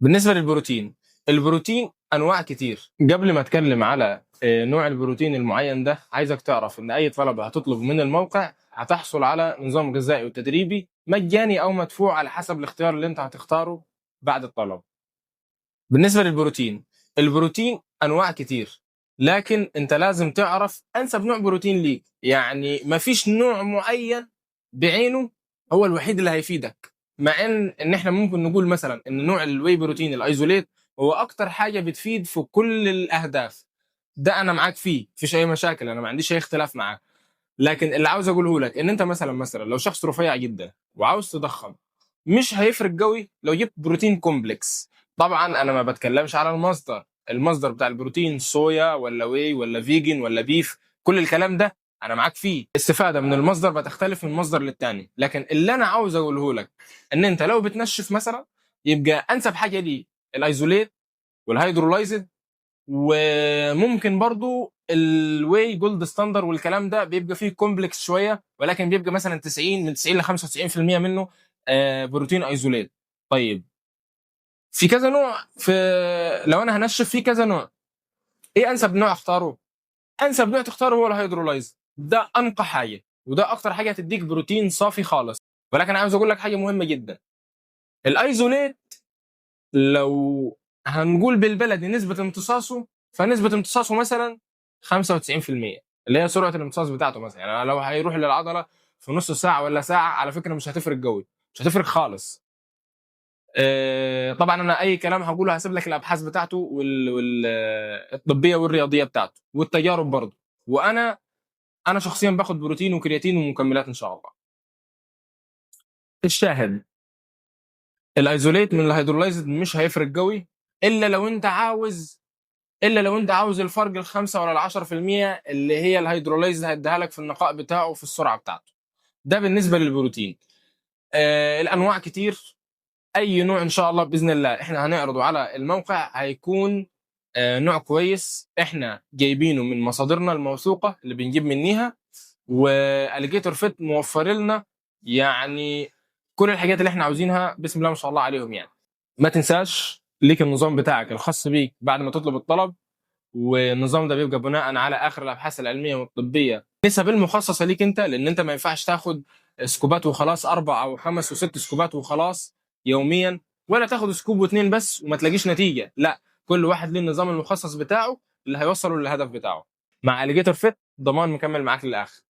بالنسبة للبروتين، البروتين انواع كتير. قبل ما اتكلم على نوع البروتين المعين ده، عايزك تعرف ان اي طلب هتطلب من الموقع هتحصل على نظام غذائي وتدريبي مجاني او مدفوع على حسب الاختيار اللي انت هتختاره بعد الطلب. بالنسبة للبروتين، البروتين انواع كتير، لكن انت لازم تعرف انسب نوع بروتين ليك. يعني مفيش نوع معين بعينه هو الوحيد اللي هيفيدك، مع ان احنا ممكن نقول مثلا ان نوع ال whey protein ال isolate هو اكتر حاجة بتفيد في كل الاهداف. ده انا معاك فيه، مفيش اي مشاكل، انا ما عنديش اي اختلاف معاك. لكن اللي عاوز اقوله لك ان انت مثلا لو شخص رفيع جدا وعاوز تضخم، مش هيفرق قوي لو جبت بروتين complex. طبعا انا ما بتكلمش على المصدر، المصدر بتاع البروتين صويا ولا whey ولا vegan ولا beef، كل الكلام ده انا معاك فيه. الاستفادة من المصدر بتختلف من مصدر للتاني، لكن اللي انا عاوز اقوله لك ان انت لو بتنشف مثلا، يبقى انسب حاجة لي ال isolate وال hydrolyzed، وممكن برضو ال whey gold standard والكلام ده بيبقى فيه complex شويه، ولكن بيبقى مثلا 90، من 90 ل 95% منه بروتين isolate. طيب في كذا نوع، في لو انا هنشف في كذا نوع، ايه انسب نوع اختاره؟ انسب نوع تختاره هو ال hydrolyzed، ده انقى حاجة وده اكتر حاجة هتديك بروتين صافي خالص. ولكن عاوز اقول لك حاجة مهمة جدا، ال isolate لو هنقول بالبلدي نسبه امتصاصه، فنسبة امتصاصه مثلا 95%، اللي هي سرعة الامتصاص بتاعته مثلا. يعني لو هيروح للعضله في نص ساعة ولا ساعه، على فكرة مش هتفرق قوي، مش هتفرق خالص. طبعا انا اي كلام هقوله هسيب لك الابحاث بتاعته والطبية والرياضيه بتاعته والتجارب برضه. وانا شخصيا باخد بروتين وكرياتين ومكملات ان شاء الله. الشاهد، ال isolate من ال hydrolyzed مش هيفرق قوي، الا لو انت عاوز الفرق ال5 ولا ال10% اللي هي ال hydrolyzed هيديها لك في النقاء بتاعه وفي السرعة بتاعته. ده بالنسبة للبروتين. الانواع كتير، اي نوع ان شاء الله باذن الله احنا هنعرضه على الموقع هيكون نوع كويس احنا جايبينه من مصادرنا الموثوقة اللي بنجيب منيها، و Alligator Fit موفر لنا يعني كل الحاجات اللي احنا عاوزينها، بسم الله ما شاء الله عليهم. يعني ما تنساش ليك النظام بتاعك الخاص بيك بعد ما تطلب الطلب، والنظام ده بيبقى بناء على اخر الابحاث العلمية والطبيه، نسب المخصصة ليك انت، لان انت ما ينفعش تاخد scoop ات وخلاص، 4 او 5 وست scoop ات وخلاص يوميا، ولا تاخد scoop واثنين بس وما تلاقيش نتيجه. لا، كل واحد ليه النظام المخصص بتاعه اللي هيوصله للهدف بتاعه. مع Alligator Fit ضمان مكمل معاك للاخر.